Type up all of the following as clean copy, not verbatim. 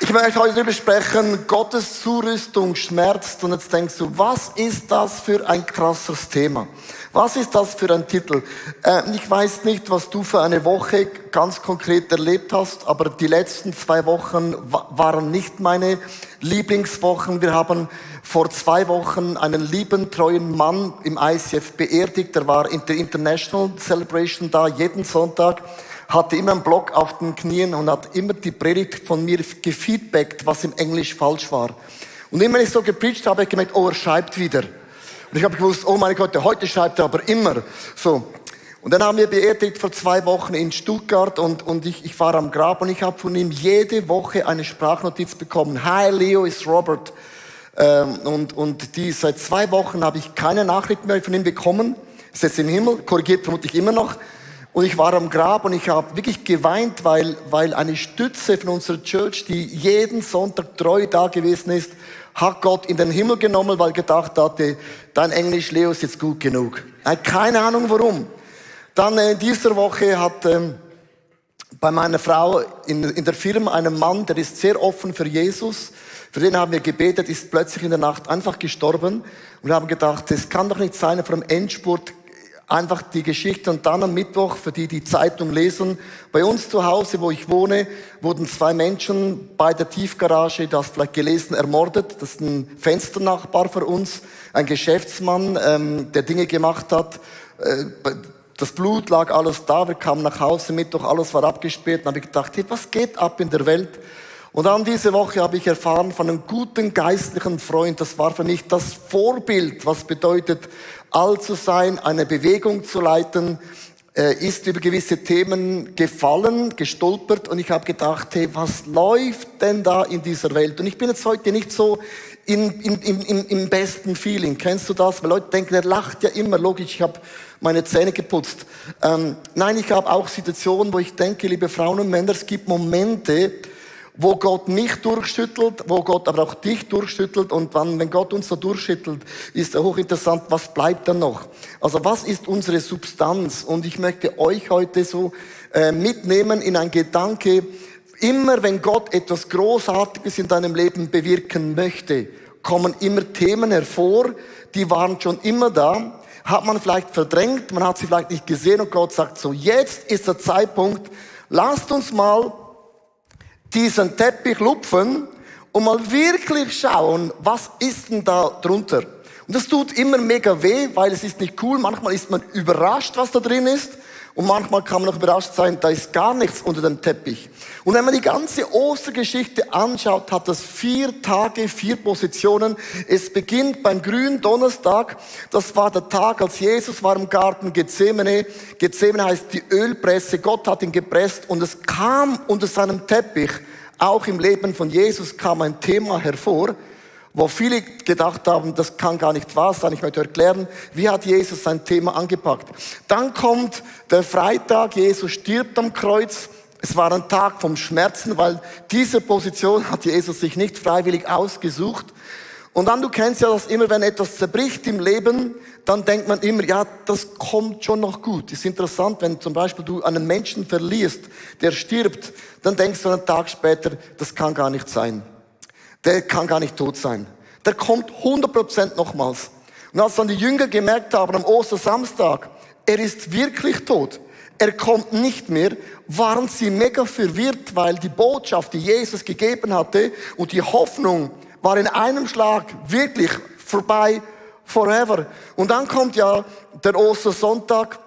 Ich möchte heute darüber sprechen, Gottes Zurüstung schmerzt. Und jetzt denkst du, was ist das für ein krasses Thema? Was ist das für ein Titel? Ich weiß nicht, was du für eine Woche ganz konkret erlebt hast, aber die letzten 2 Wochen waren nicht meine Lieblingswochen. Wir haben vor 2 Wochen einen lieben, treuen Mann im ICF beerdigt. Er war in der International Celebration da, jeden Sonntag. Hatte immer einen Block auf den Knien und hat immer die Predigt von mir gefeedbackt, was im Englisch falsch war. Und immer, wenn ich so gepredigt habe, habe ich gemerkt, oh, er schreibt wieder. Und ich habe gewusst, oh mein Gott, heute schreibt er aber immer. So. Und dann haben wir beerdigt vor 2 Wochen in Stuttgart und ich war am Grab und ich habe von ihm jede Woche eine Sprachnotiz bekommen. Hi Leo, ist Robert. Und seit 2 Wochen habe ich keine Nachricht mehr von ihm bekommen. Ist jetzt im Himmel, korrigiert vermutlich immer noch. Und ich war am Grab und ich habe wirklich geweint, weil eine Stütze von unserer Church, die jeden Sonntag treu da gewesen ist, hat Gott in den Himmel genommen, weil gedacht hatte, dein Englisch, Leo, ist jetzt gut genug. Keine Ahnung warum. Dann in dieser Woche hat bei meiner Frau in der Firma einen Mann, der ist sehr offen für Jesus. Für den haben wir gebetet, ist plötzlich in der Nacht einfach gestorben. Und wir haben gedacht, das kann doch nicht sein, vor dem Endspurt einfach die Geschichte. Und dann am Mittwoch, für die Zeitung lesen, bei uns zu Hause, wo ich wohne, wurden 2 Menschen bei der Tiefgarage, das vielleicht gelesen, ermordet. Das ist ein Fensternachbar für uns, ein Geschäftsmann, der Dinge gemacht hat. Das Blut lag alles da, wir kamen nach Hause, Mittwoch, alles war abgesperrt. Dann habe ich gedacht, hey, was geht ab in der Welt? Und dann diese Woche habe ich erfahren von einem guten geistlichen Freund, das war für mich das Vorbild, was bedeutet, alt zu sein, eine Bewegung zu leiten, ist über gewisse Themen gefallen, gestolpert und ich habe gedacht, hey, was läuft denn da in dieser Welt? Und ich bin jetzt heute nicht so im besten Feeling. Kennst du das? Weil Leute denken, er lacht ja immer, logisch, ich habe meine Zähne geputzt. Nein, ich habe auch Situationen, wo ich denke, liebe Frauen und Männer, es gibt Momente, wo Gott mich durchschüttelt, wo Gott aber auch dich durchschüttelt. Und wenn Gott uns so durchschüttelt, ist ja hochinteressant, was bleibt dann noch? Also was ist unsere Substanz? Und ich möchte euch heute so mitnehmen in ein Gedanke, immer wenn Gott etwas Großartiges in deinem Leben bewirken möchte, kommen immer Themen hervor, die waren schon immer da, hat man vielleicht verdrängt, man hat sie vielleicht nicht gesehen und Gott sagt so, jetzt ist der Zeitpunkt, lasst uns mal diesen Teppich lupfen und mal wirklich schauen, was ist denn da drunter. Und das tut immer mega weh, weil es ist nicht cool. Manchmal ist man überrascht, was da drin ist. Und manchmal kann man auch überrascht sein, da ist gar nichts unter dem Teppich. Und wenn man die ganze Ostergeschichte anschaut, hat das 4 Tage, 4 Positionen. Es beginnt beim Gründonnerstag. Das war der Tag, als Jesus war im Garten Gethsemane. Gethsemane heißt die Ölpresse. Gott hat ihn gepresst und es kam unter seinem Teppich, auch im Leben von Jesus kam ein Thema hervor, wo viele gedacht haben, das kann gar nicht wahr sein. Ich möchte erklären, wie hat Jesus sein Thema angepackt. Dann kommt der Freitag, Jesus stirbt am Kreuz. Es war ein Tag vom Schmerzen, weil diese Position hat Jesus sich nicht freiwillig ausgesucht. Und dann, du kennst ja das immer, wenn etwas zerbricht im Leben, dann denkt man immer, ja, das kommt schon noch gut. Es ist interessant, wenn zum Beispiel du einen Als verlierst, der stirbt, dann denkst du einen Tag später, das kann gar nicht sein. Der kann gar nicht tot sein. Der kommt 100% nochmals. Und als dann die Jünger gemerkt haben am Ostersamstag, er ist wirklich tot, er kommt nicht mehr, waren sie mega verwirrt, weil die Botschaft, die Jesus gegeben hatte und die Hoffnung war in einem Schlag wirklich vorbei, forever. Und dann kommt ja der Ostersonntag,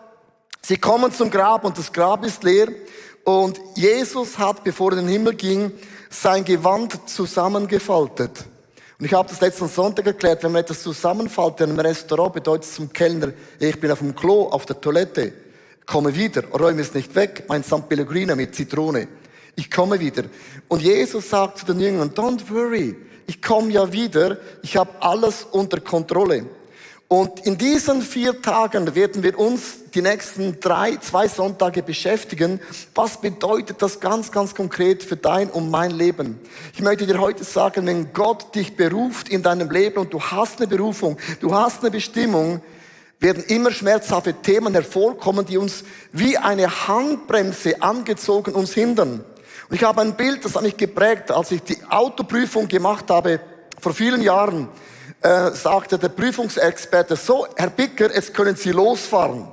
sie kommen zum Grab und das Grab ist leer und Jesus hat, bevor er in den Himmel ging, sein Gewand zusammengefaltet. Und ich habe das letzten Sonntag erklärt, wenn man etwas zusammenfaltet in einem Restaurant, bedeutet es zum Kellner, ich bin auf dem Klo, auf der Toilette, komme wieder, räume es nicht weg, mein San Pellegrino mit Zitrone. Ich komme wieder. Und Jesus sagt zu den Jüngern, don't worry, ich komme ja wieder, ich habe alles unter Kontrolle. Und in diesen 4 Tagen werden wir uns die nächsten 2 Sonntage beschäftigen. Was bedeutet das ganz, ganz konkret für dein und mein Leben? Ich möchte dir heute sagen, wenn Gott dich beruft in deinem Leben und du hast eine Berufung, du hast eine Bestimmung, werden immer schmerzhafte Themen hervorkommen, die uns wie eine Handbremse angezogen uns hindern. Und ich habe ein Bild, das hat mich geprägt, als ich die Autoprüfung gemacht habe, vor vielen Jahren, sagte der Prüfungsexperte, so, Herr Bicker, jetzt können Sie losfahren.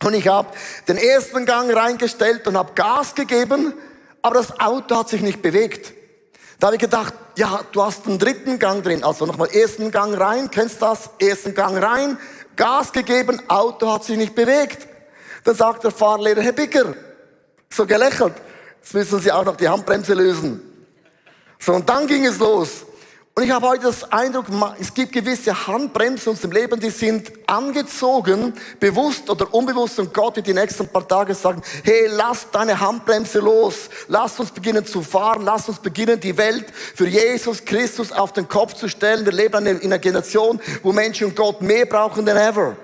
Und ich habe den ersten Gang reingestellt und habe Gas gegeben, aber das Auto hat sich nicht bewegt. Da habe ich gedacht, ja, du hast einen dritten Gang drin, also nochmal ersten Gang rein, kennst das? Ersten Gang rein, Gas gegeben, Auto hat sich nicht bewegt. Dann sagt der Fahrlehrer, Herr Bicker, so gelächelt, jetzt müssen Sie auch noch die Handbremse lösen. So, und dann ging es los. Und ich habe heute das Eindruck, es gibt gewisse Handbremsen in unserem Leben, die sind angezogen, bewusst oder unbewusst, und Gott wird die nächsten paar Tage sagen, hey, lass deine Handbremse los, lass uns beginnen zu fahren, lass uns beginnen, die Welt für Jesus Christus auf den Kopf zu stellen. Wir leben in einer Generation, wo Menschen Gott mehr brauchen denn ever.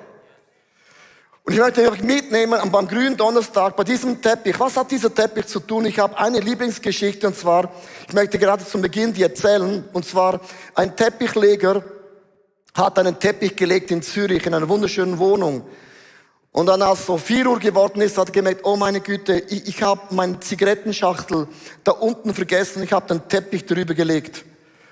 Und ich möchte euch mitnehmen beim grünen Donnerstag, bei diesem Teppich. Was hat dieser Teppich zu tun? Ich habe eine Lieblingsgeschichte, und zwar, ich möchte gerade zum Beginn die erzählen, und zwar, ein Teppichleger hat einen Teppich gelegt in Zürich, in einer wunderschönen Wohnung. Und dann, als es so 4 Uhr geworden ist, hat er gemerkt, oh meine Güte, ich habe meine Zigarettenschachtel da unten vergessen, ich habe den Teppich drüber gelegt.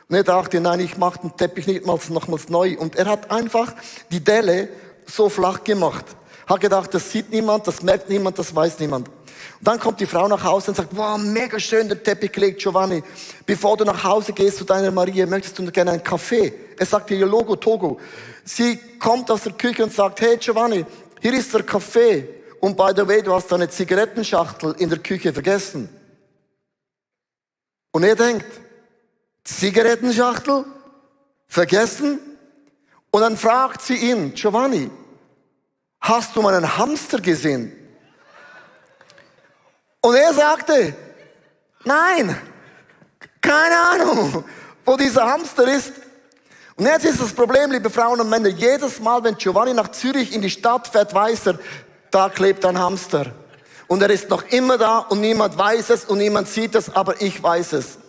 Und er dachte, nein, ich mache den Teppich nicht nochmals neu. Und er hat einfach die Delle so flach gemacht. Hat gedacht, das sieht niemand, das merkt niemand, das weiß niemand. Und dann kommt die Frau nach Hause und sagt, wow, mega schön der Teppich gelegt, Giovanni. Bevor du nach Hause gehst zu deiner Maria, möchtest du gerne einen Kaffee? Er sagt ihr Logo Togo. Sie kommt aus der Küche und sagt, hey Giovanni, hier ist der Kaffee. Und by the way, du hast deine Zigarettenschachtel in der Küche vergessen. Und er denkt, Zigarettenschachtel? Vergessen? Und dann fragt sie ihn, Giovanni, hast du meinen Hamster gesehen? Und er sagte, nein, keine Ahnung, wo dieser Hamster ist. Und jetzt ist das Problem, liebe Frauen und Männer, jedes Mal, wenn Giovanni nach Zürich in die Stadt fährt, weiß er, da klebt ein Hamster. Und er ist noch immer da und niemand weiß es und niemand sieht es, aber ich weiß es.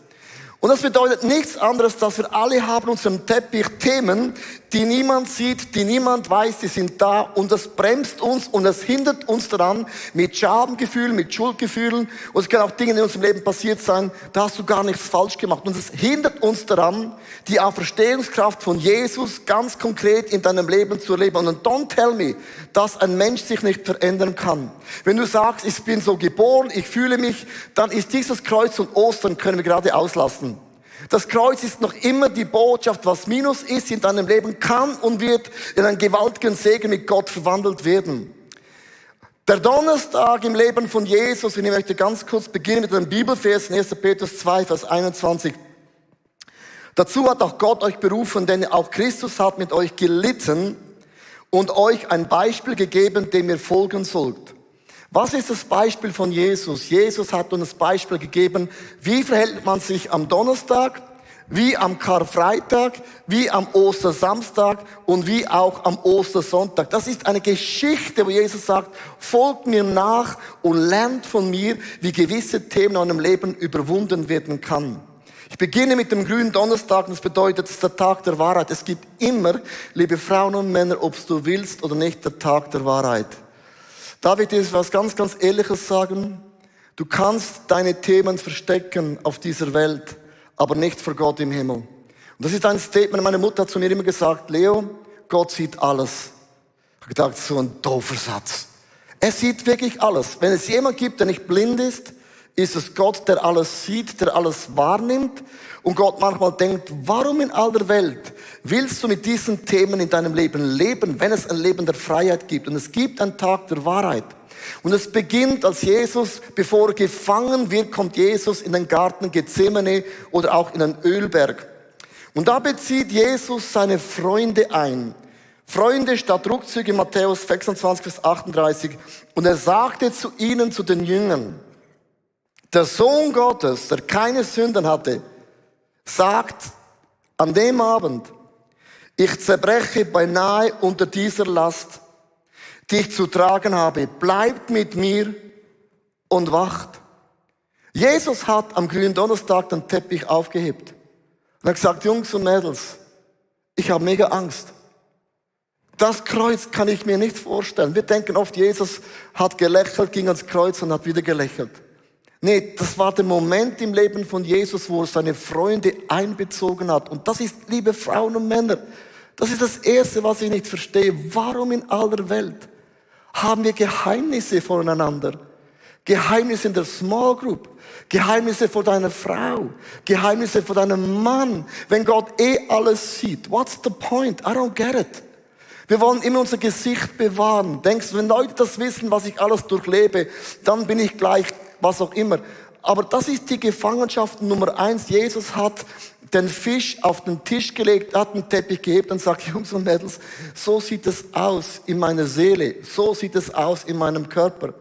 Und das bedeutet nichts anderes, dass wir alle haben unseren Teppich Themen, die niemand sieht, die niemand weiß, die sind da, und das bremst uns und das hindert uns daran, mit Schamgefühlen, mit Schuldgefühlen, und es können auch Dinge in unserem Leben passiert sein, da hast du gar nichts falsch gemacht, und es hindert uns daran, die Auferstehungskraft von Jesus ganz konkret in deinem Leben zu erleben. Und don't tell me, dass ein Mensch sich nicht verändern kann. Wenn du sagst, ich bin so geboren, ich fühle mich, dann ist dieses Kreuz und Ostern können wir gerade auslassen. Das Kreuz ist noch immer die Botschaft, was Minus ist in deinem Leben, kann und wird in einen gewaltigen Segen mit Gott verwandelt werden. Der Donnerstag im Leben von Jesus, und ich möchte ganz kurz beginnen mit einem Bibelvers in 1. Petrus 2, Vers 21. Dazu hat auch Gott euch berufen, denn auch Christus hat mit euch gelitten und euch ein Beispiel gegeben, dem ihr folgen sollt. Was ist das Beispiel von Jesus? Jesus hat uns das Beispiel gegeben, wie verhält man sich am Donnerstag, wie am Karfreitag, wie am Ostersamstag und wie auch am Ostersonntag. Das ist eine Geschichte, wo Jesus sagt, folgt mir nach und lernt von mir, wie gewisse Themen in eurem Leben überwunden werden kann. Ich beginne mit dem grünen Donnerstag, und das bedeutet, es ist der Tag der Wahrheit. Es gibt immer, liebe Frauen und Männer, ob du willst oder nicht, der Tag der Wahrheit. Darf ich dir was ganz, ganz Ehrliches sagen? Du kannst deine Themen verstecken auf dieser Welt, aber nicht vor Gott im Himmel. Und das ist ein Statement, meine Mutter hat zu mir immer gesagt, Leo, Gott sieht alles. Ich habe gedacht, so ein doofer Satz. Er sieht wirklich alles. Wenn es jemand gibt, der nicht blind ist, ist es Gott, der alles sieht, der alles wahrnimmt. Und Gott manchmal denkt, warum in aller Welt willst du mit diesen Themen in deinem Leben leben, wenn es ein Leben der Freiheit gibt? Und es gibt einen Tag der Wahrheit. Und es beginnt, als Jesus, bevor er gefangen wird, kommt Jesus in den Garten Gethsemane oder auch in den Ölberg. Und da bezieht Jesus seine Freunde ein. Freunde statt Rückzüge, Matthäus 26, Vers 38. Und er sagte zu ihnen, zu den Jüngern, der Sohn Gottes, der keine Sünden hatte, sagt an dem Abend, ich zerbreche beinahe unter dieser Last, die ich zu tragen habe. Bleibt mit mir und wacht. Jesus hat am grünen Donnerstag den Teppich aufgehebt und hat gesagt, Jungs und Mädels, ich habe mega Angst. Das Kreuz kann ich mir nicht vorstellen. Wir denken oft, Jesus hat gelächelt, ging ans Kreuz und hat wieder gelächelt. Nee, das war der Moment im Leben von Jesus, wo er seine Freunde einbezogen hat. Und das ist, liebe Frauen und Männer, das ist das Erste, was ich nicht verstehe. Warum in aller Welt haben wir Geheimnisse voneinander? Geheimnisse in der Small Group, Geheimnisse vor deiner Frau, Geheimnisse vor deinem Mann. Wenn Gott alles sieht, what's the point? I don't get it. Wir wollen immer unser Gesicht bewahren. Denkst du, wenn Leute das wissen, was ich alles durchlebe, dann bin ich gleich was auch immer. Aber das ist die Gefangenschaft Nummer 1. Jesus hat den Fisch auf den Tisch gelegt, hat einen Teppich gehebt und sagt, Jungs und Mädels, so sieht es aus in meiner Seele, so sieht es aus in meinem Körper.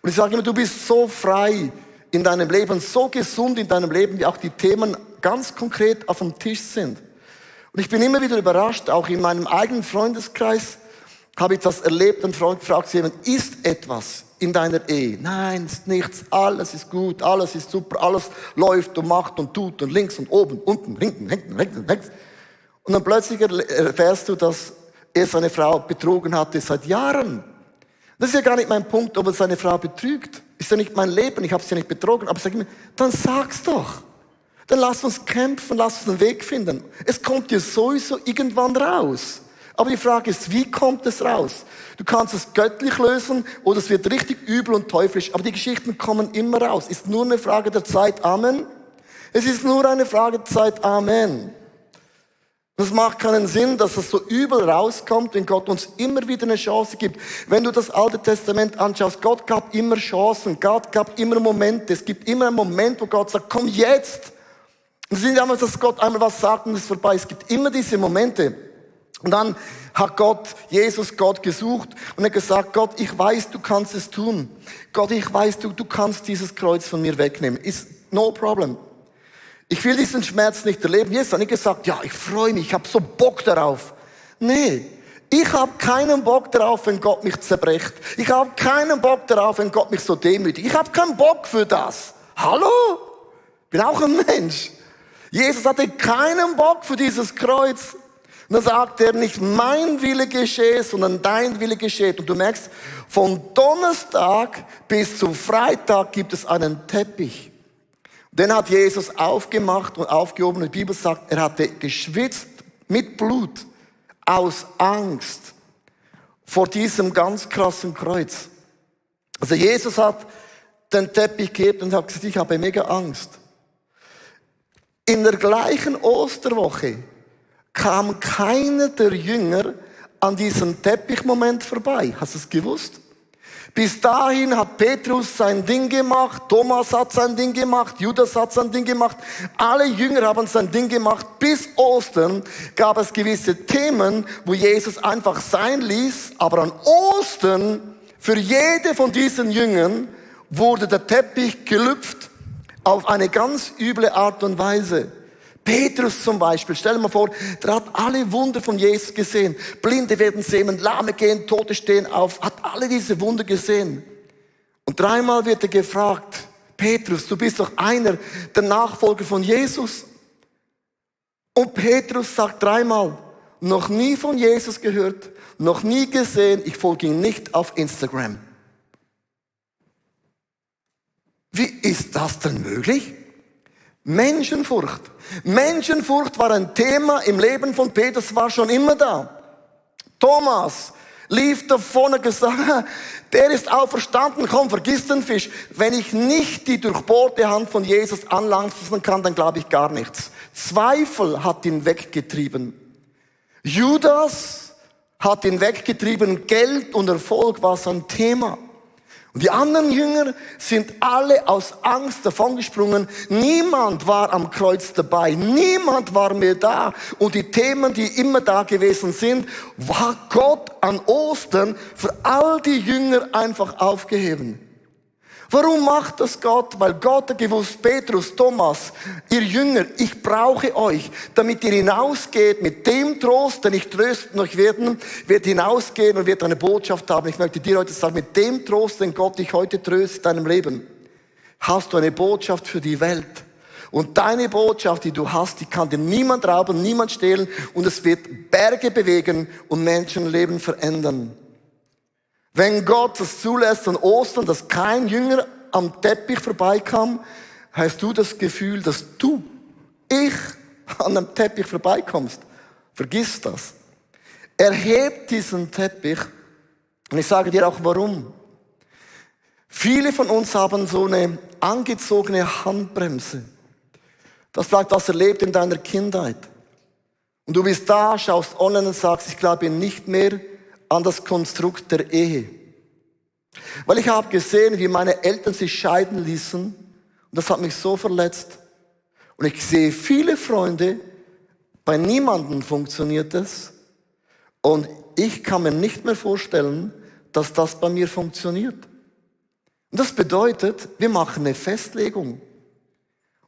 Und ich sage immer, du bist so frei in deinem Leben, so gesund in deinem Leben, wie auch die Themen ganz konkret auf dem Tisch sind. Und ich bin immer wieder überrascht, auch in meinem eigenen Freundeskreis habe ich das erlebt und fragt jemand, ist etwas in deiner Ehe? Nein, ist nichts, alles ist gut, alles ist super, alles läuft und macht und tut und links und oben, unten, hinten. Und dann plötzlich erfährst du, dass er seine Frau betrogen hatte seit Jahren. Das ist ja gar nicht mein Punkt, ob er seine Frau betrügt. Ist ja nicht mein Leben, ich habe sie ja nicht betrogen. Aber ich sage mir, dann sag's doch. Dann lass uns kämpfen, lass uns einen Weg finden. Es kommt dir sowieso irgendwann raus. Aber die Frage ist, wie kommt es raus? Du kannst es göttlich lösen oder es wird richtig übel und teuflisch. Aber die Geschichten kommen immer raus. Ist nur eine Frage der Zeit. Amen. Es ist nur eine Frage der Zeit. Amen. Das macht keinen Sinn, dass es so übel rauskommt, wenn Gott uns immer wieder eine Chance gibt. Wenn du das Alte Testament anschaust, Gott gab immer Chancen, Gott gab immer Momente. Es gibt immer einen Moment, wo Gott sagt, komm jetzt. Und es ist nicht einmal, dass Gott einmal was sagt und es ist vorbei. Es gibt immer diese Momente. Und dann hat Jesus Gott gesucht und hat gesagt, Gott, ich weiß, du kannst es tun. Gott, ich weiß, du kannst dieses Kreuz von mir wegnehmen. Ist no problem. Ich will diesen Schmerz nicht erleben. Jesus hat nicht gesagt, ja, ich freue mich, ich habe so Bock darauf. Nee, ich habe keinen Bock darauf, wenn Gott mich zerbrecht. Ich habe keinen Bock darauf, wenn Gott mich so demütigt. Ich habe keinen Bock für das. Hallo? Bin auch ein Mensch. Jesus hatte keinen Bock für dieses Kreuz. Und dann sagt er, nicht mein Wille geschehe, sondern dein Wille geschehe. Und du merkst, von Donnerstag bis zum Freitag gibt es einen Teppich. Den hat Jesus aufgemacht und aufgehoben. Und die Bibel sagt, er hatte geschwitzt mit Blut aus Angst vor diesem ganz krassen Kreuz. Also Jesus hat den Teppich gehebt und hat gesagt, ich habe mega Angst. In der gleichen Osterwoche kam keiner der Jünger an diesem Teppichmoment vorbei. Hast du es gewusst? Bis dahin hat Petrus sein Ding gemacht, Thomas hat sein Ding gemacht, Judas hat sein Ding gemacht. Alle Jünger haben sein Ding gemacht. Bis Ostern gab es gewisse Themen, wo Jesus einfach sein ließ. Aber an Ostern, für jede von diesen Jüngern, wurde der Teppich gelüpft auf eine ganz üble Art und Weise. Petrus zum Beispiel, stell dir mal vor, der hat alle Wunder von Jesus gesehen. Blinde werden sehen, Lahme gehen, Tote stehen auf, hat alle diese Wunder gesehen. Und dreimal wird er gefragt, Petrus, du bist doch einer der Nachfolger von Jesus. Und Petrus sagt dreimal, noch nie von Jesus gehört, noch nie gesehen, ich folge ihm nicht auf Instagram. Wie ist das denn möglich? Menschenfurcht. Menschenfurcht war ein Thema im Leben von Petrus, war schon immer da. Thomas lief davon und gesagt, der ist auferstanden, komm, vergiss den Fisch. Wenn ich nicht die durchbohrte Hand von Jesus anlangen kann, dann glaube ich gar nichts. Zweifel hat ihn weggetrieben. Judas hat ihn weggetrieben, Geld und Erfolg war sein Thema. Und die anderen Jünger sind alle aus Angst davongesprungen. Niemand war am Kreuz dabei. Niemand war mehr da. Und die Themen, die immer da gewesen sind, war Gott an Ostern für all die Jünger einfach aufgeheben. Warum macht das Gott? Weil Gott hat gewusst, Petrus, Thomas, ihr Jünger, ich brauche euch, damit ihr hinausgeht mit dem Trost, den ich trösten euch werden, wird hinausgehen und wird eine Botschaft haben. Ich möchte dir heute sagen, mit dem Trost, den Gott dich heute tröstet in deinem Leben, hast du eine Botschaft für die Welt. Und deine Botschaft, die du hast, die kann dir niemand rauben, niemand stehlen und es wird Berge bewegen und Menschenleben verändern. Wenn Gott es zulässt an Ostern, dass kein Jünger am Teppich vorbeikam, hast du das Gefühl, dass ich an einem Teppich vorbeikommst. Vergiss das. Er hebt diesen Teppich und ich sage dir auch warum. Viele von uns haben so eine angezogene Handbremse. Das vielleicht was erlebt in deiner Kindheit. Und du bist da, schaust online und sagst, ich glaube nicht mehr an das Konstrukt der Ehe. Weil ich habe gesehen, wie meine Eltern sich scheiden ließen. Und das hat mich so verletzt. Und ich sehe viele Freunde, bei niemandem funktioniert es. Und ich kann mir nicht mehr vorstellen, dass das bei mir funktioniert. Und das bedeutet, wir machen eine Festlegung.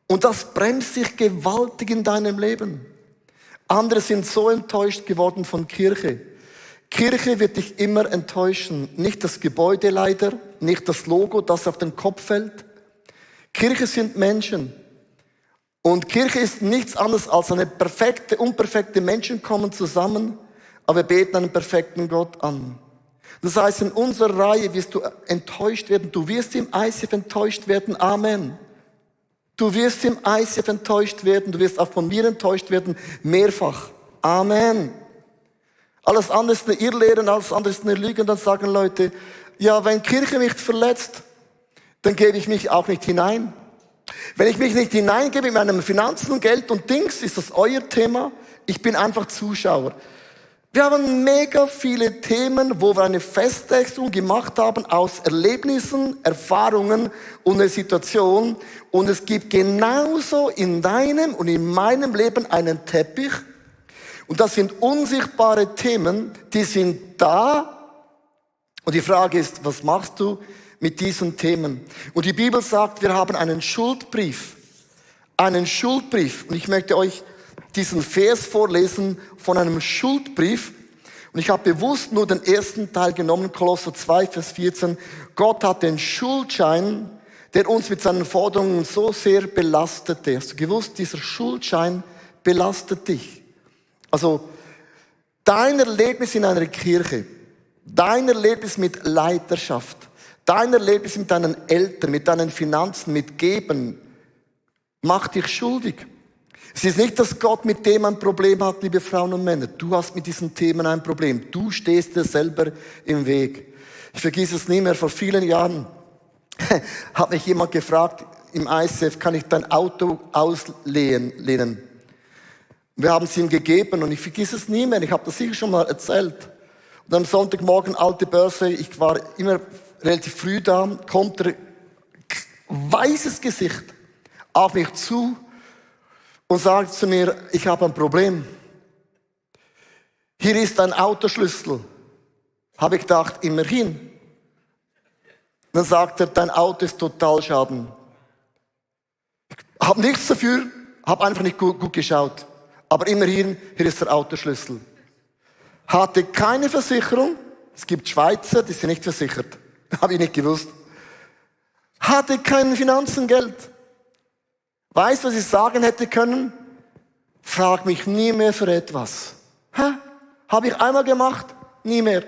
Und das bremst sich gewaltig in deinem Leben. Andere sind so enttäuscht geworden von Kirche. Kirche wird dich immer enttäuschen. Nicht das Gebäude leider, nicht das Logo, das auf den Kopf fällt. Kirche sind Menschen. Und Kirche ist nichts anderes als eine perfekte, unperfekte Menschen kommen zusammen, aber wir beten einen perfekten Gott an. Das heißt, in unserer Reihe wirst du enttäuscht werden. Du wirst im ICF enttäuscht werden. Amen. Du wirst im ICF enttäuscht werden. Du wirst auch von mir enttäuscht werden. Mehrfach. Amen. Alles andere ist eine Irrlehre, alles andere ist eine Lüge. Und dann sagen Leute, ja, wenn Kirche mich verletzt, dann gebe ich mich auch nicht hinein. Wenn ich mich nicht hineingebe in meinem Finanzen, Geld und Dings, ist das euer Thema. Ich bin einfach Zuschauer. Wir haben mega viele Themen, wo wir eine Festlegung gemacht haben aus Erlebnissen, Erfahrungen und einer Situation. Und es gibt genauso in deinem und in meinem Leben einen Teppich. Und das sind unsichtbare Themen, die sind da. Und die Frage ist, was machst du mit diesen Themen? Und die Bibel sagt, wir haben einen Schuldbrief. Einen Schuldbrief. Und ich möchte euch diesen Vers vorlesen von einem Schuldbrief. Und ich habe bewusst nur den ersten Teil genommen, Kolosser 2, Vers 14. Gott hat den Schuldschein, der uns mit seinen Forderungen so sehr belastete. Hast du gewusst, dieser Schuldschein belastet dich? Also, dein Erlebnis in einer Kirche, dein Erlebnis mit Leiterschaft, dein Erlebnis mit deinen Eltern, mit deinen Finanzen, mit Geben, macht dich schuldig. Es ist nicht, dass Gott mit dem ein Problem hat, liebe Frauen und Männer. Du hast mit diesen Themen ein Problem. Du stehst dir selber im Weg. Ich vergesse es nie mehr, vor vielen Jahren hat mich jemand gefragt, im ICF, kann ich dein Auto auslehnen? Wir haben es ihm gegeben und ich vergesse es nie mehr. Ich habe das sicher schon mal erzählt. Und am Sonntagmorgen, alte Börse, ich war immer relativ früh da, kommt der weißes Gesicht auf mich zu und sagt zu mir, ich habe ein Problem. Hier ist ein Autoschlüssel. Habe ich gedacht, immerhin. Dann sagt er, dein Auto ist Totalschaden. Ich habe nichts dafür, habe einfach nicht gut geschaut. Aber immerhin, hier ist der Autoschlüssel. Hatte keine Versicherung. Es gibt Schweizer, die sind nicht versichert. Habe ich nicht gewusst. Hatte kein Finanzengeld. Weißt du, was ich sagen hätte können? Frag mich nie mehr für etwas. Habe ich einmal gemacht? Nie mehr.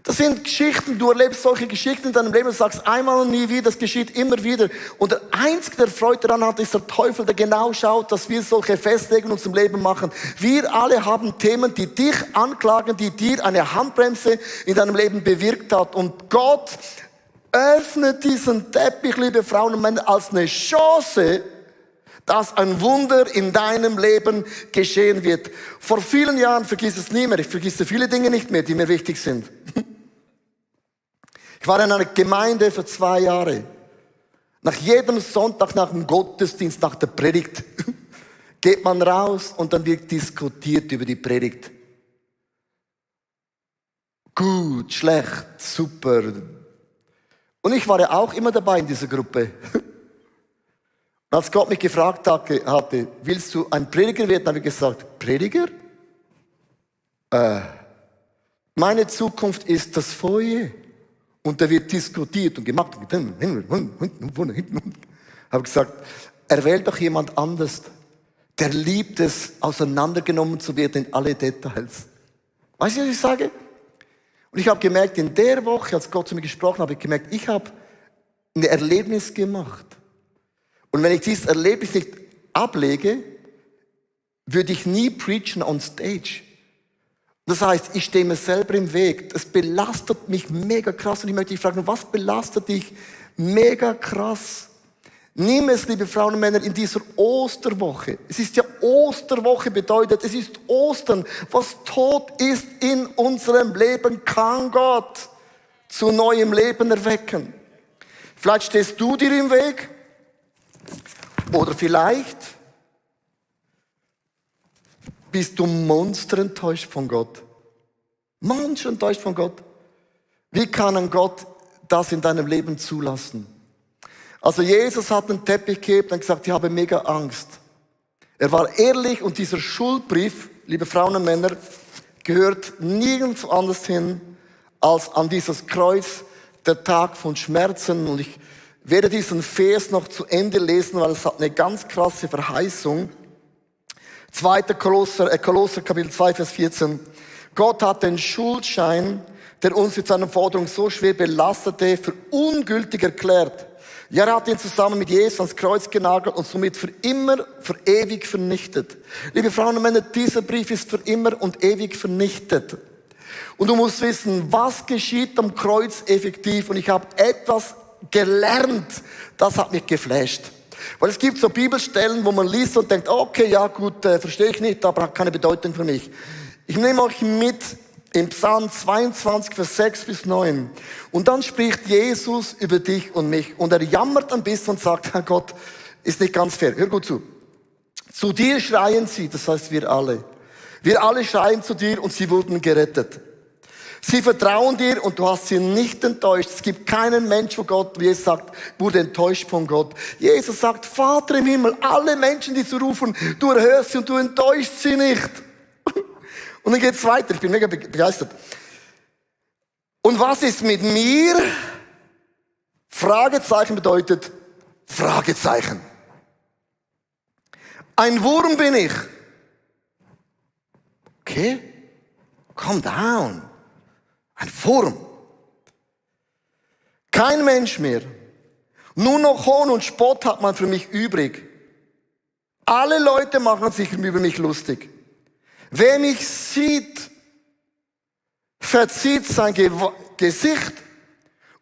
Das sind Geschichten, du erlebst solche Geschichten in deinem Leben und sagst einmal und nie wieder, das geschieht immer wieder. Und der Einzige, der Freude daran hat, ist der Teufel, der genau schaut, dass wir solche Festlegungen uns im Leben machen. Wir alle haben Themen, die dich anklagen, die dir eine Handbremse in deinem Leben bewirkt hat. Und Gott öffnet diesen Teppich, liebe Frauen und Männer, als eine Chance, dass ein Wunder in deinem Leben geschehen wird. Vor vielen Jahren, vergiss es nie mehr, ich vergesse viele Dinge nicht mehr, die mir wichtig sind. Ich war in einer Gemeinde für 2 Jahre. Nach jedem Sonntag, nach dem Gottesdienst, nach der Predigt, geht man raus und dann wird diskutiert über die Predigt. Gut, schlecht, super. Und ich war ja auch immer dabei in dieser Gruppe. Und als Gott mich gefragt hatte, willst du ein Prediger werden, habe ich gesagt, Prediger? Meine Zukunft ist das Feuer. Und da wird diskutiert und gemacht. Habe gesagt, erwähl doch jemand anders. Der liebt es, auseinandergenommen zu werden in alle Details. Weißt du, was ich sage? Und ich habe gemerkt, in der Woche, als Gott zu mir gesprochen hat, habe ich gemerkt, ich habe ein Erlebnis gemacht. Und wenn ich dieses Erlebnis nicht ablege, würde ich nie preachen on stage. Das heißt, ich stehe mir selber im Weg. Das belastet mich mega krass. Und ich möchte dich fragen, was belastet dich mega krass? Nimm es, liebe Frauen und Männer, in dieser Osterwoche. Es ist ja Osterwoche bedeutet, es ist Ostern. Was tot ist in unserem Leben, kann Gott zu neuem Leben erwecken. Vielleicht stehst du dir im Weg. Oder vielleicht bist du monsterenttäuscht von Gott. Monsterenttäuscht von Gott. Wie kann ein Gott das in deinem Leben zulassen? Also Jesus hat einen Teppich gehabt und gesagt, ich habe mega Angst. Er war ehrlich und dieser Schuldbrief, liebe Frauen und Männer, gehört nirgends anders hin als an dieses Kreuz, der Tag von Schmerzen. Und ich werde diesen Vers noch zu Ende lesen, weil es hat eine ganz krasse Verheißung. 2. Kolosser Kapitel 2, Vers 14. Gott hat den Schuldschein, der uns mit seiner Forderung so schwer belastete, für ungültig erklärt. Ja, er hat ihn zusammen mit Jesus ans Kreuz genagelt und somit für immer, für ewig vernichtet. Liebe Frauen und Männer, dieser Brief ist für immer und ewig vernichtet. Und du musst wissen, was geschieht am Kreuz effektiv. Und ich habe etwas gelernt, das hat mich geflasht. Weil es gibt so Bibelstellen, wo man liest und denkt, okay, ja gut, verstehe ich nicht, aber hat keine Bedeutung für mich. Ich nehme euch mit im Psalm 22, Vers 6 bis 9. Und dann spricht Jesus über dich und mich. Und er jammert ein bisschen und sagt, Herr Gott, ist nicht ganz fair. Hör gut zu. Zu dir schreien sie, das heißt wir alle. Wir alle schreien zu dir und sie wurden gerettet. Sie vertrauen dir und du hast sie nicht enttäuscht. Es gibt keinen Mensch, wo Gott, wie Jesus sagt, wurde enttäuscht von Gott. Jesus sagt, Vater im Himmel, alle Menschen, die zu rufen, du erhörst sie und du enttäuscht sie nicht. Und dann geht's weiter. Ich bin mega begeistert. Und was ist mit mir? Fragezeichen bedeutet Fragezeichen. Ein Wurm bin ich. Okay? Calm down. Ein Wurm. Kein Mensch mehr. Nur noch Hohn und Spott hat man für mich übrig. Alle Leute machen sich über mich lustig. Wer mich sieht, verzieht sein Gesicht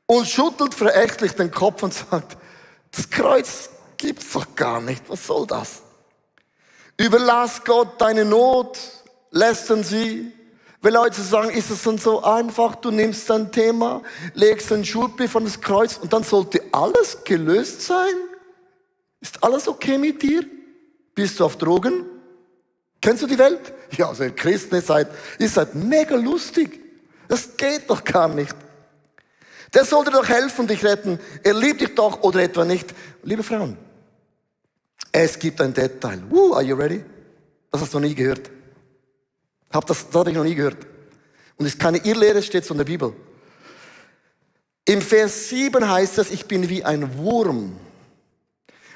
und schüttelt verächtlich den Kopf und sagt, das Kreuz gibt's doch gar nicht, was soll das? Überlass Gott deine Not, lästern sie. Wenn Leute sagen, ist es dann so einfach, du nimmst dein Thema, legst einen Schuldbrief an das Kreuz und dann sollte alles gelöst sein? Ist alles okay mit dir? Bist du auf Drogen? Kennst du die Welt? Ja, also ihr Christen, ihr seid mega lustig. Das geht doch gar nicht. Der sollte doch helfen, dich retten. Er liebt dich doch oder etwa nicht. Liebe Frauen, es gibt ein Detail. Are you ready? Das hast du noch nie gehört. Das habe ich noch nie gehört. Und es ist keine Irrlehre, es steht so in der Bibel. Im Vers 7 heißt es, ich bin wie ein Wurm.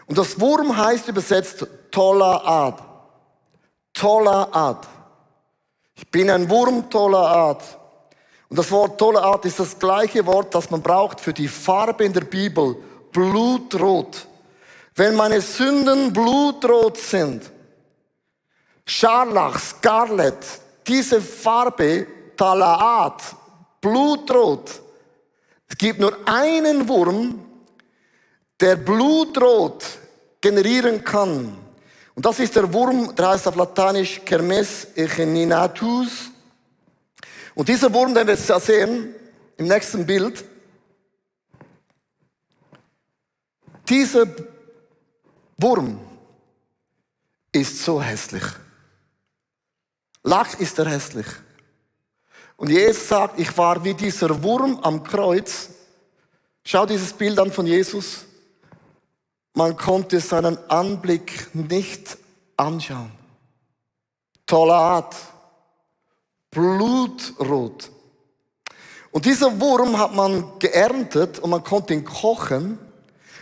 Und das Wurm heißt übersetzt toller Art. Toller Art. Ich bin ein Wurm toller Art. Und das Wort toller Art ist das gleiche Wort, das man braucht für die Farbe in der Bibel. Blutrot. Wenn meine Sünden blutrot sind, Scharlach, Scarlet, diese Farbe, Talaat, Blutrot. Es gibt nur einen Wurm, der Blutrot generieren kann. Und das ist der Wurm, der heißt auf Lateinisch Kermes echeninatus. Und dieser Wurm, den wir jetzt sehen, im nächsten Bild, dieser Wurm ist so hässlich. Lach ist er hässlich. Und Jesus sagt, ich war wie dieser Wurm am Kreuz. Schau dieses Bild an von Jesus. Man konnte seinen Anblick nicht anschauen. Tolle Art. Blutrot. Und dieser Wurm hat man geerntet und man konnte ihn kochen.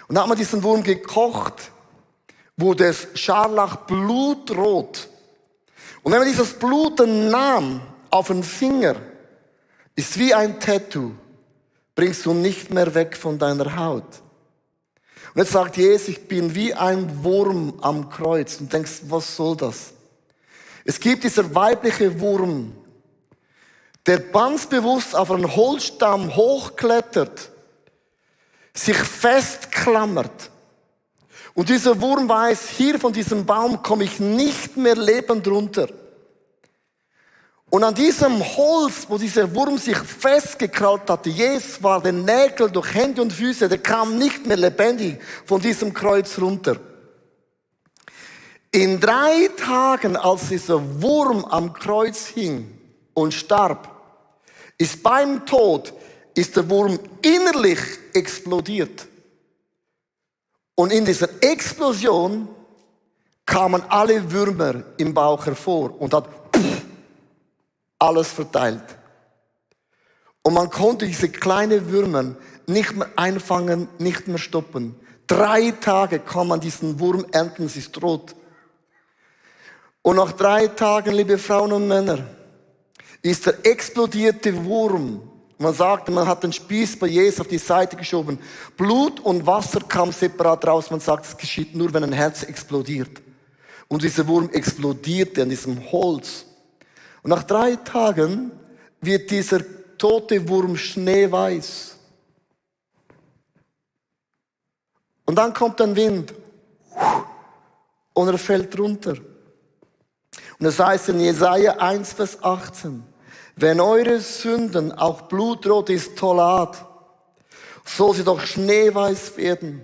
Und dann hat man diesen Wurm gekocht, wurde es Scharlach blutrot. Und wenn man dieses Blut dann nahm auf den Finger, ist wie ein Tattoo, bringst du nicht mehr weg von deiner Haut. Und jetzt sagt Jesus, ich bin wie ein Wurm am Kreuz. Und du denkst, was soll das? Es gibt dieser weibliche Wurm, der ganz bewusst auf einen Holzstamm hochklettert, sich festklammert. Und dieser Wurm weiß, hier von diesem Baum komme ich nicht mehr lebend runter. Und an diesem Holz, wo dieser Wurm sich festgekrallt hatte, Jesus war der Nägel durch Hände und Füße, der kam nicht mehr lebendig von diesem Kreuz runter. In 3 Tagen, als dieser Wurm am Kreuz hing und starb, ist beim Tod, ist der Wurm innerlich explodiert. Und in dieser Explosion kamen alle Würmer im Bauch hervor und hat alles verteilt. Und man konnte diese kleinen Würmer nicht mehr einfangen, nicht mehr stoppen. 3 Tage kann man diesen Wurm ernten, es ist rot. Und nach 3 Tagen, liebe Frauen und Männer, ist der explodierte Wurm, man sagt, man hat den Spieß bei Jesus auf die Seite geschoben, Blut und Wasser kam separat raus, man sagt, es geschieht nur, wenn ein Herz explodiert. Und dieser Wurm explodierte an diesem Holz. Und nach 3 Tagen wird dieser tote Wurm schneeweiß. Und dann kommt ein Wind und er fällt runter. Und es heißt in Jesaja 1, Vers 18, wenn eure Sünden auch blutrot ist Tolat, soll sie doch schneeweiß werden.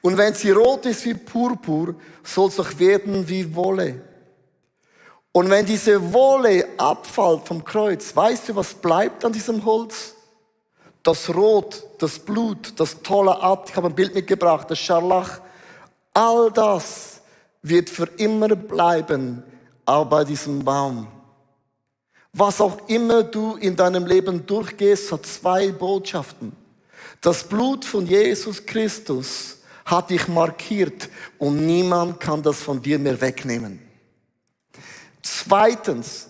Und wenn sie rot ist wie Purpur, soll es doch werden wie Wolle. Und wenn diese Wolle abfällt vom Kreuz, weißt du, was bleibt an diesem Holz? Das Rot, das Blut, das Tolat, ich habe ein Bild mitgebracht, das Scharlach, all das wird für immer bleiben, auch bei diesem Baum. Was auch immer du in deinem Leben durchgehst, hat 2 Botschaften. Das Blut von Jesus Christus hat dich markiert und niemand kann das von dir mehr wegnehmen. Zweitens,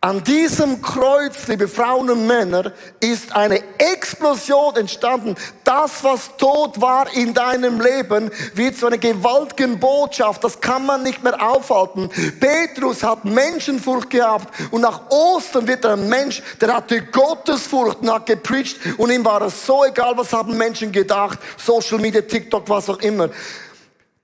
an diesem Kreuz, liebe Frauen und Männer, ist eine Explosion entstanden. Das, was tot war in deinem Leben, wird zu einer gewaltigen Botschaft. Das kann man nicht mehr aufhalten. Petrus hat Menschenfurcht gehabt und nach Ostern wird er ein Mensch, der hatte Gottesfurcht und hat gepreacht und ihm war es so egal, was haben Menschen gedacht, Social Media, TikTok, was auch immer.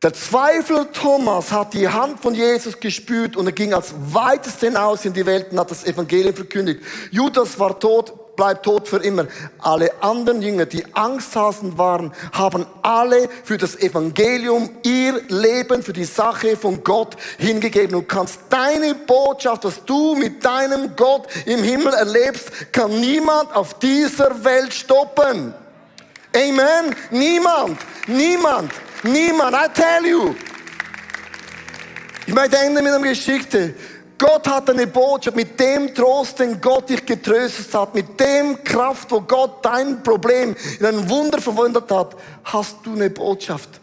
Der Zweifler Thomas hat die Hand von Jesus gespürt und er ging als weitest hinaus in die Welt und hat das Evangelium verkündigt. Judas war tot, bleibt tot für immer. Alle anderen Jünger, die Angsthasend waren, haben alle für das Evangelium ihr Leben für die Sache von Gott hingegeben. Du kannst deine Botschaft, dass du mit deinem Gott im Himmel erlebst, kann niemand auf dieser Welt stoppen. Amen? Niemand. Niemand, I tell you. Ich möchte enden mit einer Geschichte. Gott hat eine Botschaft, mit dem Trost, den Gott dich getröstet hat, mit dem Kraft, wo Gott dein Problem in ein Wunder verwandelt hat, hast du eine Botschaft.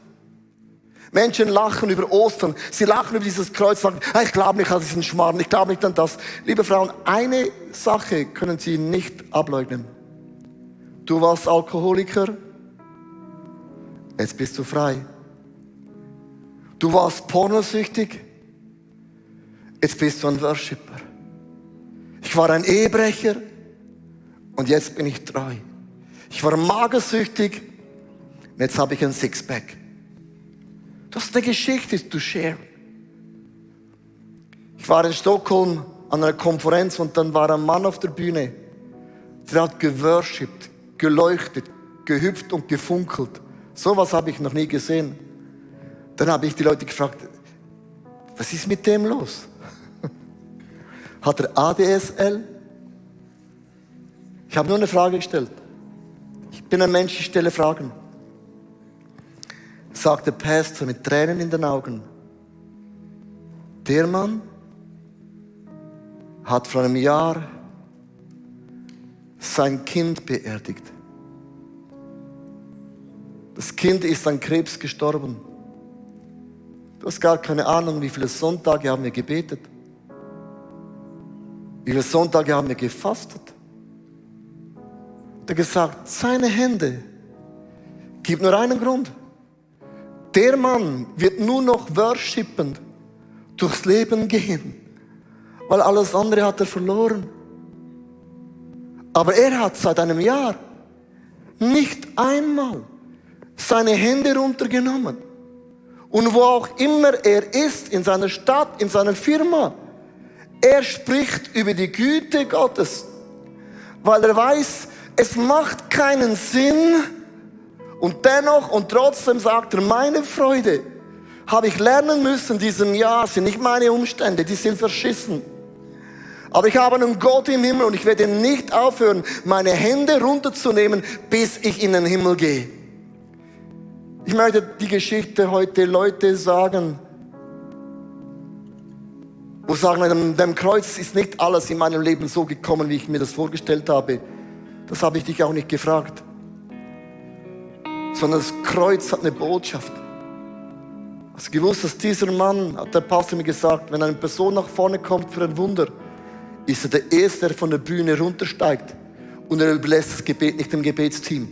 Menschen lachen über Ostern, sie lachen über dieses Kreuz, sagen, ich glaube nicht an diesen Schmarrn, ich glaube nicht an das. Liebe Frauen, eine Sache können Sie nicht ableugnen. Du warst Alkoholiker, jetzt bist du frei. Du warst pornosüchtig, jetzt bist du ein Worshipper. Ich war ein Ehebrecher und jetzt bin ich treu. Ich war magersüchtig und jetzt habe ich ein Sixpack. Das ist eine Geschichte to share. Ich war in Stockholm an einer Konferenz und dann war ein Mann auf der Bühne, der hat geworshipped, geleuchtet, gehüpft und gefunkelt. Sowas habe ich noch nie gesehen. Dann habe ich die Leute gefragt, was ist mit dem los? Hat er ADSL? Ich habe nur eine Frage gestellt. Ich bin ein Mensch, ich stelle Fragen. Sagt der Pastor mit Tränen in den Augen, der Mann hat vor einem Jahr sein Kind beerdigt. Das Kind ist an Krebs gestorben. Du hast gar keine Ahnung, wie viele Sonntage haben wir gebetet. Wie viele Sonntage haben wir gefastet. Er hat gesagt, seine Hände gibt nur einen Grund. Der Mann wird nur noch worshipend durchs Leben gehen, weil alles andere hat er verloren. Aber er hat seit einem Jahr nicht einmal seine Hände runtergenommen. Und wo auch immer er ist, in seiner Stadt, in seiner Firma, er spricht über die Güte Gottes, weil er weiß, es macht keinen Sinn. Und dennoch und trotzdem sagt er, meine Freude habe ich lernen müssen in diesem Jahr, sind nicht meine Umstände, die sind verschissen. Aber ich habe einen Gott im Himmel und ich werde nicht aufhören, meine Hände runterzunehmen, bis ich in den Himmel gehe. Ich möchte die Geschichte heute Leute sagen, wo sagen, mit dem Kreuz ist nicht alles in meinem Leben so gekommen, wie ich mir das vorgestellt habe. Das habe ich dich auch nicht gefragt. Sondern das Kreuz hat eine Botschaft. Hast du gewusst, dass dieser Mann, hat der Pastor mir gesagt, wenn eine Person nach vorne kommt für ein Wunder, ist er der Erste, der von der Bühne runtersteigt und er überlässt das Gebet nicht dem Gebetsteam.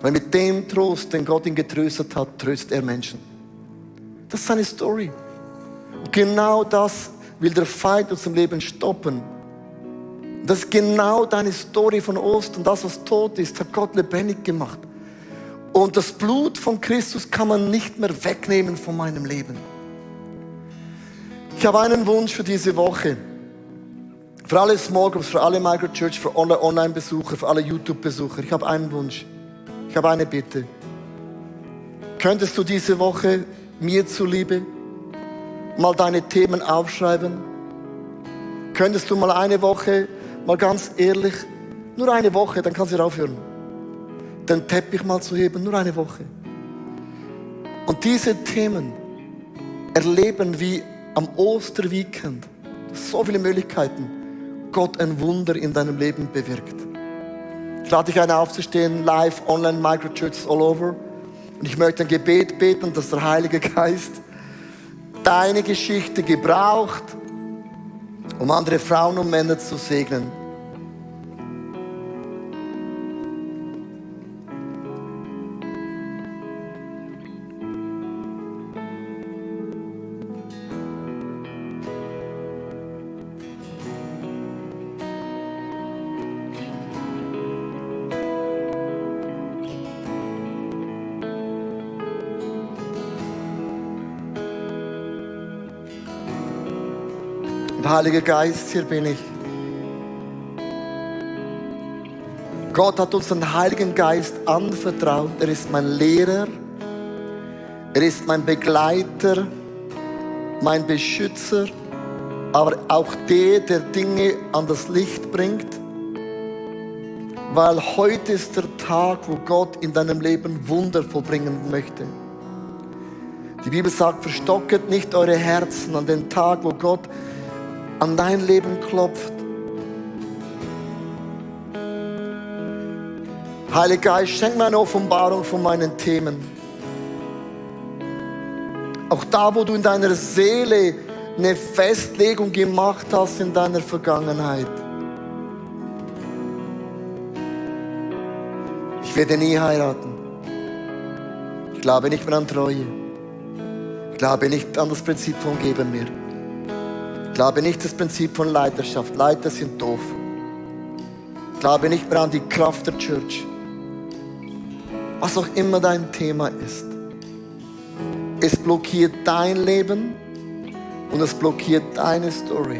Weil mit dem Trost, den Gott ihn getröstet hat, tröstet er Menschen. Das ist seine Story. Und genau das will der Feind uns im Leben stoppen. Das ist genau deine Story von Ostern. Das, was tot ist, hat Gott lebendig gemacht. Und das Blut von Christus kann man nicht mehr wegnehmen von meinem Leben. Ich habe einen Wunsch für diese Woche. Für alle Small Groups, für alle Microchurch, für Online-Besucher, für alle YouTube-Besucher. Ich habe einen Wunsch. Ich habe eine Bitte. Könntest du diese Woche mir zuliebe mal deine Themen aufschreiben? Könntest du mal eine Woche, mal ganz ehrlich, nur eine Woche, dann kannst du aufhören, den Teppich mal zu heben, nur eine Woche. Und diese Themen erleben wie am Osterweekend. So viele Möglichkeiten. Gott ein Wunder in deinem Leben bewirkt. Ich lade dich ein, aufzustehen, live, online, Microchurches all over. Und ich möchte ein Gebet beten, dass der Heilige Geist deine Geschichte gebraucht, um andere Frauen und Männer zu segnen. Heiliger Geist, hier bin ich. Gott hat uns den Heiligen Geist anvertraut. Er ist mein Lehrer, er ist mein Begleiter, mein Beschützer, aber auch der Dinge an das Licht bringt. Weil heute ist der Tag, wo Gott in deinem Leben Wunder vollbringen möchte. Die Bibel sagt, verstocket nicht eure Herzen an den Tag, wo Gott an dein Leben klopft. Heiliger Geist, schenk mir eine Offenbarung von meinen Themen. Auch da, wo du in deiner Seele eine Festlegung gemacht hast in deiner Vergangenheit. Ich werde nie heiraten. Ich glaube nicht mehr an Treue. Ich glaube nicht an das Prinzip von Geben mir. Ich glaube nicht das Prinzip von Leiterschaft. Leiter sind doof. Ich glaube nicht mehr an die Kraft der Church. Was auch immer dein Thema ist. Es blockiert dein Leben und es blockiert deine Story.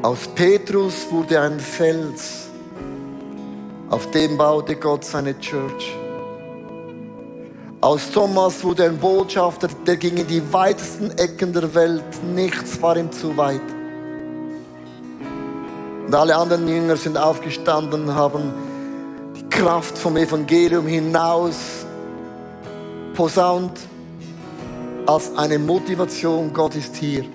Aus Petrus wurde ein Fels, auf dem baute Gott seine Church. Aus Thomas wurde ein Botschafter, der ging in die weitesten Ecken der Welt. Nichts war ihm zu weit. Und alle anderen Jünger sind aufgestanden, haben die Kraft vom Evangelium hinaus posaunt als eine Motivation, Gott ist hier.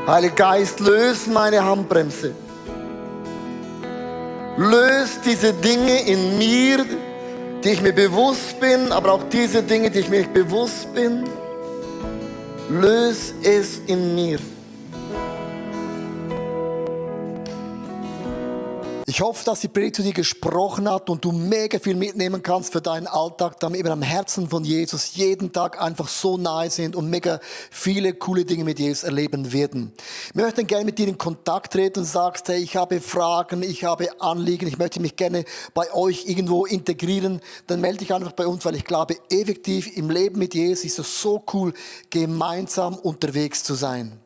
Heiliger Geist, löse meine Handbremse. Löse diese Dinge in mir, die ich mir bewusst bin, aber auch diese Dinge, die ich mir nicht bewusst bin. Löse es in mir. Ich hoffe, dass die Predigt zu dir gesprochen hat und du mega viel mitnehmen kannst für deinen Alltag, damit wir am Herzen von Jesus jeden Tag einfach so nahe sind und mega viele coole Dinge mit Jesus erleben werden. Wir möchten gerne mit dir in Kontakt treten und sagst, hey, ich habe Fragen, ich habe Anliegen, ich möchte mich gerne bei euch irgendwo integrieren, dann melde dich einfach bei uns, weil ich glaube, effektiv im Leben mit Jesus ist es so cool, gemeinsam unterwegs zu sein.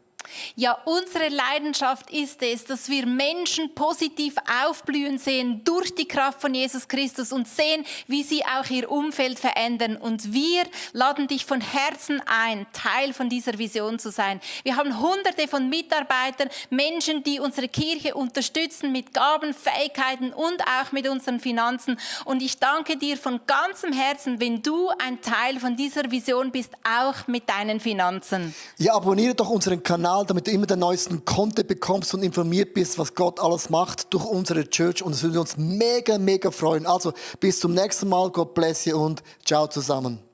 Ja, unsere Leidenschaft ist es, dass wir Menschen positiv aufblühen sehen durch die Kraft von Jesus Christus und sehen, wie sie auch ihr Umfeld verändern. Und wir laden dich von Herzen ein, Teil von dieser Vision zu sein. Wir haben Hunderte von Mitarbeitern, Menschen, die unsere Kirche unterstützen mit Gaben, Fähigkeiten und auch mit unseren Finanzen. Und ich danke dir von ganzem Herzen, wenn du ein Teil von dieser Vision bist, auch mit deinen Finanzen. Ja, abonniere doch unseren Kanal, damit du immer den neuesten Content bekommst und informiert bist, was Gott alles macht durch unsere Church. Und es würde uns mega, mega freuen. Also bis zum nächsten Mal. God bless you und ciao zusammen.